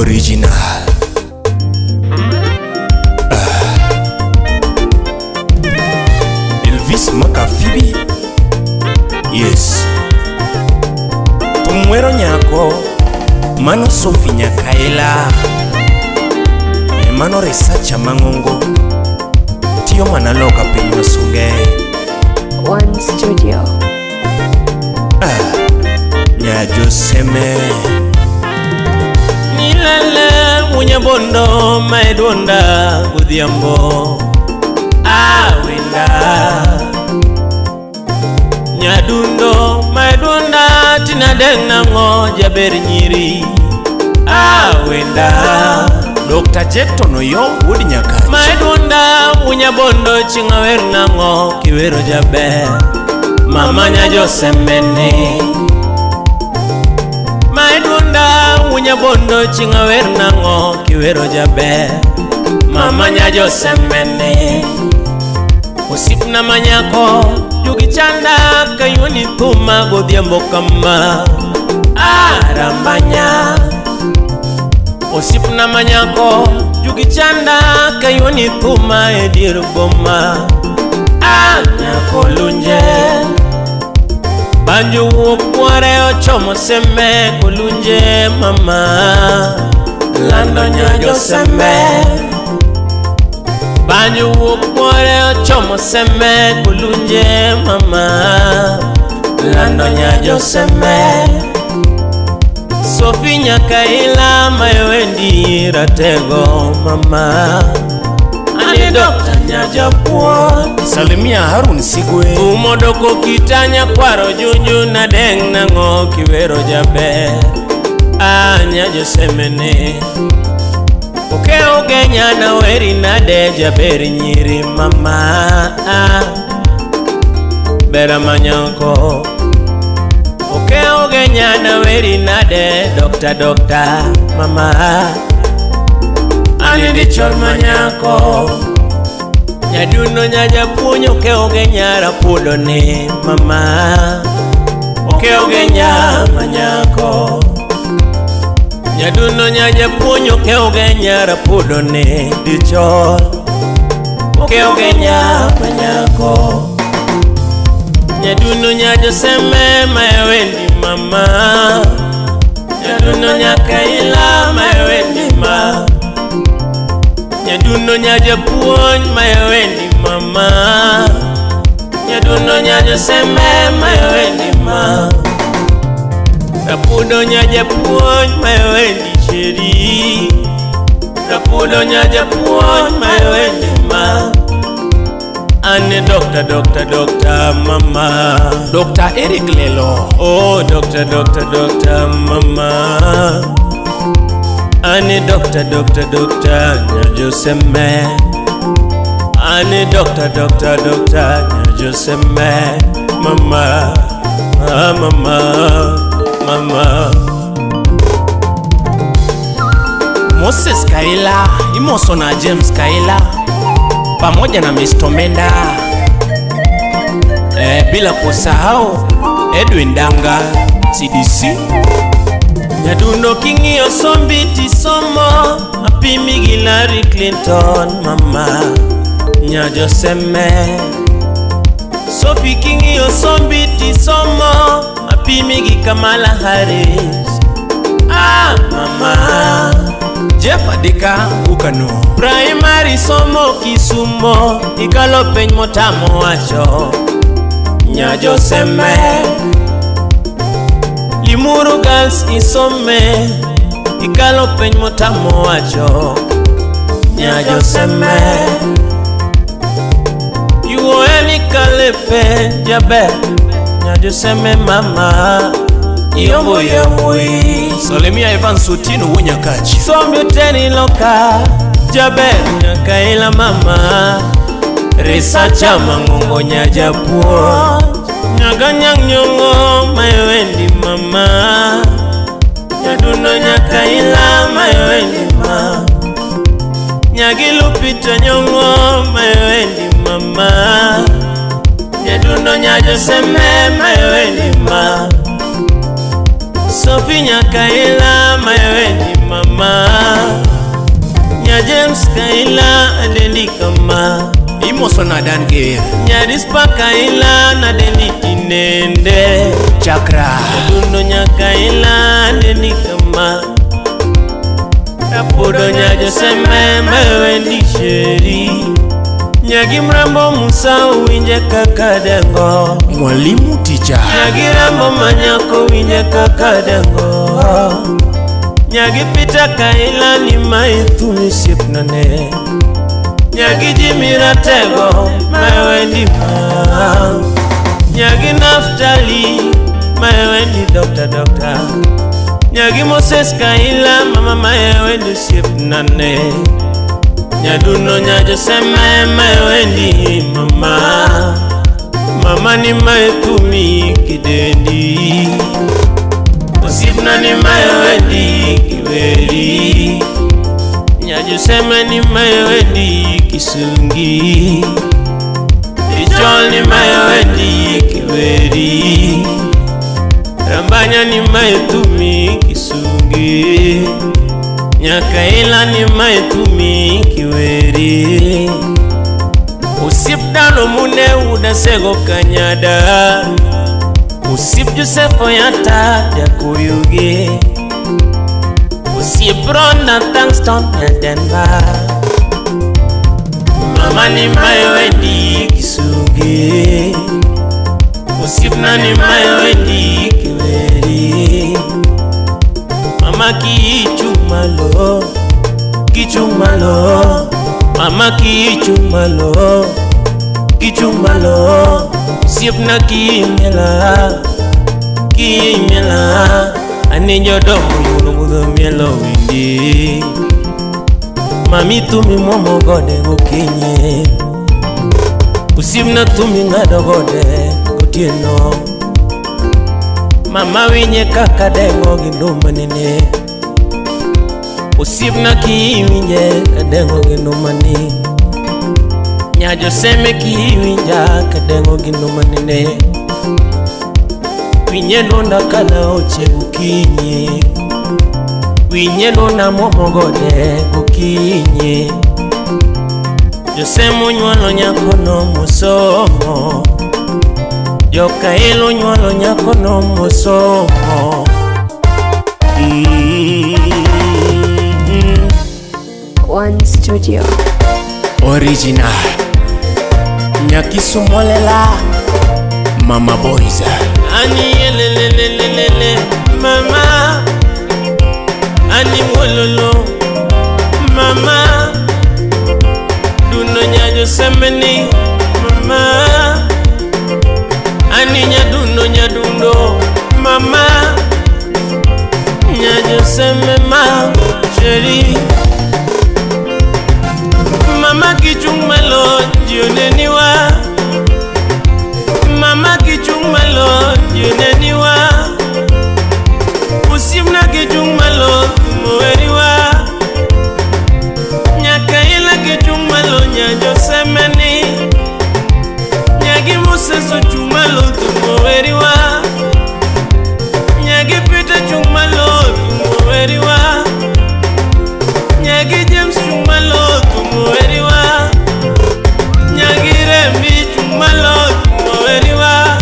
Original. Elvis Makafibi. Yes. Tumwero nyako mano Sophie Nyakaela. Mano researcher mang'ongo tiyo mana loka piny masunge. One Studio. Nyajoseme Nilala munyabondo maedwonda godhiambo awenda nyadundo maedwonda tinadeng' nang'o jaber nyiri awenda Dr. Jackton Oyo wuod Nyakach. Maedwonda munyabondo chieng' awer nang'o kiwero jaber mama nyajosemeni Maedwonda munyabondo chieng' awer nang'o kiwero jaber mama nyajosemeni Osiepna manyako jugi chanda kayuoni thuma godhiambo kama arambanya Osiepna manyako jugi chanda kayuoni thuma e dier boma anyako lunje Banjo wuok kware ochomo seme kolunje mama lando nyajo seme Banjo wuok kware ochomo seme kolunje mama lando nyajo seme Sophie Nyakaila mayowendi ratego mama Ani Dr. Nyajapuon Salimia Harun Sigwe. Umodoko kitanya kwaro junju na deng nang'o kiwero jaber anya josemene Okeo genya na weri nade jaber nyiri mama Bera manyako Okeo genya na weri nade dokta dokta mama Ani dichol manyako Nyadundo nyajapuonj okeoge nyara puodo ne mama Okeoge nya manyako Nyadundo nyajapuonj okeoge nyara puodo ne dichol Okeoge nya manyako Nyadundo nyajoseme maewendi mama Nyadundo nyakaila maewendi ma Nyadundo nyajapuonj mayowendi mama Nyadundo nyajoseme mayowendi ma Rapudo nyajapuonj mayowendi cheri Rapudo nyajapuonj mayowendi ma Ane dokta dokta dokta mama Dr. Eric Lelo. Oh dokta dokta dokta mama Ane dokta dokta dokta nyajoseme Ane dokta dokta dokta nyajoseme mama ah, mama mama Moses Kaila imoso na James Kaila pamoja na Mr. Menda. Bila kusahau Edwin Danga CDC. Nyadundo king'iyo sombi tisomo apimi gi Hillary Clinton mama nyajoseme Sophie king'iyo sombi tisomo apimi gi Kamala Harris ah mama Jeff Adika Ukano. Primary somo Kisumo ikalo penj motamo wacho nyajoseme Limuru Girls isome ikalo penj motamo wacho nyajoseme UoN ikale penj jaber nyajoseme mama iombo yawuoyi Salimia Evans Otieno wuod Nyakach. Sombi oteni loka jaber nyakaila mama Researcher mang'ongo nyajapuonj Nyaga nyang' nyong'o mayowendi mama Nyadundo nyakaila mayowendi ma Nyagi Lupita nyong'o mayowendi mama Nyadundo nyajoseme mayowendi ma Sophie Nyakaila mawendi mama. Nya James Kaila adendi kama. Imoso na Dan Gear. Nya Rispa Kaila na dendi tinende. Chakra. Nyadundo Nyakaila adendi kama. Rapodo nya Joseme mawendi sheri. Nyagi Mrambo Musa winje kaka dengo. Mwalimu ticha. Nyagi Rambo Manyako winje kaka dengo. Nyagi Peter Kaila ni maithumi siepnane. Nyagi Jimmy Ratego mawendi ma. Nyagi Naftali mawendi doctor doctor. Nyagi Moses Kaila mama mawendi siepnane. Nyadundo Nyajoseme mawendi mama. Mama ni maethumi kidendi. Osiepna ni mawendi kiweri. Nyajoseme ni mawendi kisungi. Ichol ni mawendi kiweri. Rambanya ni maethumi kisungi. Nyakaila ni maethumi kiweri. Osiep dano mune udasego kanyada. Osiep Joseph Oyata jakuyugi. Osiep Ronda Thangston ya Denver. Mama ni mawendi kisungi. Osiepna ni mawendi kiweri. Mama kichumalo, kichumalo. Mama kichumalo, kichumalo. Osiepna kimiela, kimiela. Ani jodomo yuno mudho mielo winji. Mami tumi momo gode gokinyi. Osiepna tumi ng'ado gode gotieno. Mama winye kaka dengo gi nduma nene. Osiepna kiwinje kadengo gi nduma ni. Nyajoseme kiwinja kadengo gi nduma nene. Winye dwonda kana oche gokinyi. Winye dwonda momo gode gokinyi. Josemo nywolo nyakono mosomo. Jokaelo nywolo nyakono mosomo. One Studio. Original. Nyakisumolela. Mama Boys. Ani elelelelele mama. Ani wololo mama. Duno nyajo semeni mama. Ani nyadundo nyadundo mama. Nyajo seme ma sheri. Mama kichumalo jioneniwa. Mama kichumalo jioneniwa. Usimna kichumalo tumoweriwa. Nyakaila kichumalo nyajo semeni. Nyagi Moses ochumalo tumoweriwa. Nyagi Peter chumalo tumoweriwa. Nyagi James chumalo tumoweriwa. Nyagi Rembi chumalo tumoweriwa.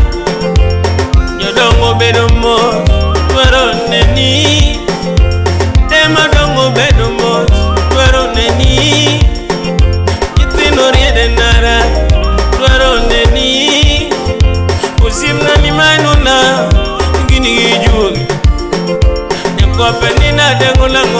Jodongo bedo mos dwaro neni. Tema dongo bedo mos dwaro neni. Nyithindo riede ndara dwaro neni. Osiepna ni manona gini gi juogi. Nyakope ni nadengo nang'o